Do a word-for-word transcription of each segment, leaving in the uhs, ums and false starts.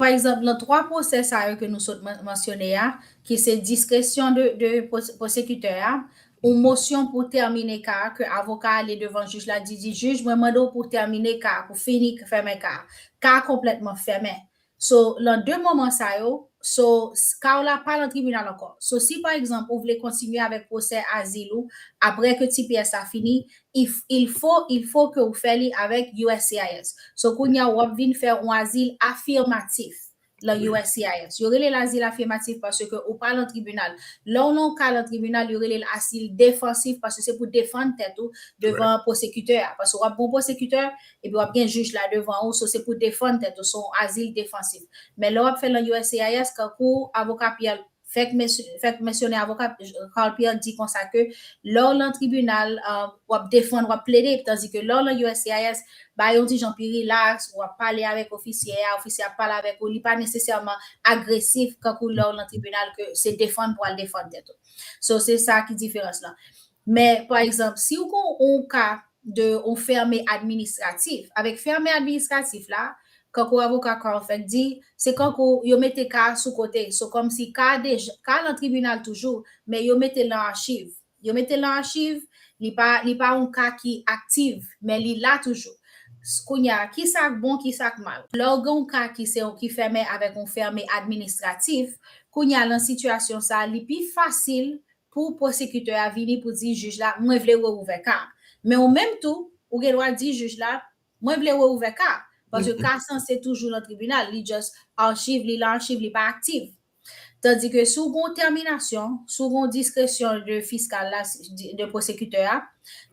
Pa egzanp, nan twa pwosè sa yo ke nou sot man- mansyone a, ki se diskresyon de, de pwos- pwosekitè a, ou mosyon pou tèmine ka a, ke avoka a ale devan jij la, di, di jij, mwen mande w pou tèmine ka a, pou fini fèmen ka a. Ka a konplètman fèmen. So, lan de moman sa yo, so, s- ka w la pa lan tribinal ankò. So, si pa egzanp, ou vle kontinye avèk pwosè azil ou, apre ke T P S la fini, il, il faut, il faut ke ou fè li avèk U S C I S. So, kounye a, w ap vin fè yon azil afimatif lan U S C I S. Yo rele l azil afimatif paske ou pa lan tribinal. Lè w lan ka lan tribinal, yo rele l azil defansif paske se pou defann tèt ou devan pwosekitè a. Paske w ap gen yon pwosekitè, epi w ap gen jij la devan ou, so se pou defann tèt ou, se yon azil defansif. Men lè w ap fè lan U S C I S, kankou avoka Pierre fèk mes- fèk mensyone, avoka Carl Pierre di konsa ke lè w lan tribinal, uh, w ap defann, w ap plede, tandike lè w lan U S C I S, bagay yo yon ti jan pi rilaks, w ap pale avèk ofisye a, ofisye a ap pale avèk ou, li pa nesesèman agresif kankou lè w lan tribinal ke se defann pou al defann tèt ou. So, se sa ki diferans lan. Men, pa egzanp, si w gon yon ka de yon fèmen administratif, avèk fèmen administratif la, kankou avoka Carl fèk di, se kankou yo mete ka a sou kote. So, kòmsi ka a deja, ka a lan tribinal toujou, men yo mete l lan achiv. Yo mete l lan achiv, li pa, li pa yon ka ki aktif, men li la toujou. S- Kounye a, ki sa k bon, ki sa k mal? Lè w gen yon ka ki se yon ki fèmen avèk yon fèmen administratif, kounye a, lan sitiyasyon sa, li pi fasil pou pwosekitè a vini pou di jij la, mwen vle reouvè ka a. Men ou menm tou, ou gen dwa di jij la, mwen vle reouvè ka a. Paske ka a sanse toujou lan tribinal, li just achiv, li lan achiv, li pa aktif. Tandike si w gon tèminasyon, si w gon diskresyon de fiskal la, de pwosekitè a,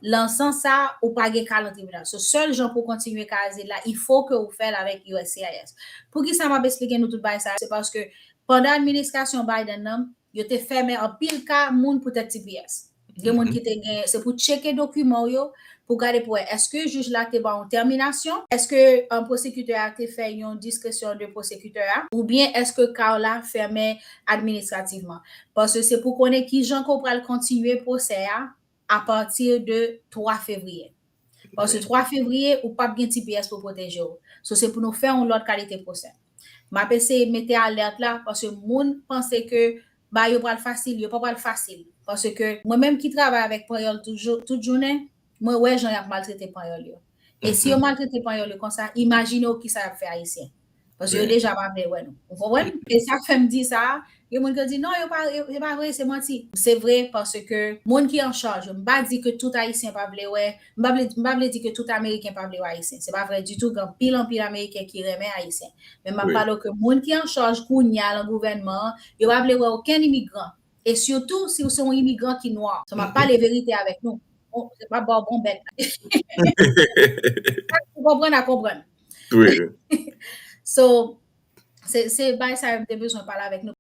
lan sans sa, ou pa gen ka lan tribinal. So, sèl jan pou kontinye ka azil la, il faut que ou fè l avèk U S C I S. Poukisa m ap esplike nou tout bagay sa? Se paske pandan administrasyon Biden nan, yo te fèmen anpil ka moun poutèt T P S. Gen moun ki te gen, se pou tcheke dokiman w yo, pou gade pou wè, èske jij la te ba w yon tèminasyon, èske, um, pwosekitè a te fè yon diskresyon de pwosekitè a, oubyen èske ka w la fèmen administrativman. Paske se pou konnen kijan ke w pral kontinye pwosè a apati de twa fevriye. Paske twa fevriye, ou p ap gen T P S pou pwoteje w. So, se pou nou fè yon lòt kalite pwosè. M ap eseye mete alèt la, paske moun panse ke bagay yo pral fasil, yo pa pral fasil. Paske mwen menm ki travay avèk panyòl tout jou, tout jounen, mwen wè jan y ap maltrete panyòl yo. E si yo maltrete panyòl yo konsa, imajine w kisa y ap fè ayisyen. Paske yo deja pa vle wè nou. Ou konprann? E sa k fè m di sa, gen moun ki di, non, yo pa, yo, se pa vre, se manti. Se vre, paske moun ki an chaj yo, m pa di ke tout ayisyen pa vle wè, m pa vle, m pa vle di ke tout ameriken pa vle wè ayisyen. Se pa vre ditou, gen anpil, anpil ameriken ki renmen ayisyen. Men m ap pale w ke moun ki an chaj kounye a lan gouvènman an, yo pa vle wè okenn imigran. E sitou, si w se yon imigran ki nwa. So, m ap pale verite avèk nou. Bon, m ap ba w bon bèt. Sa ki konprann a konprann. So, se, se bagay sa yo m te bezwen pale avèk nou.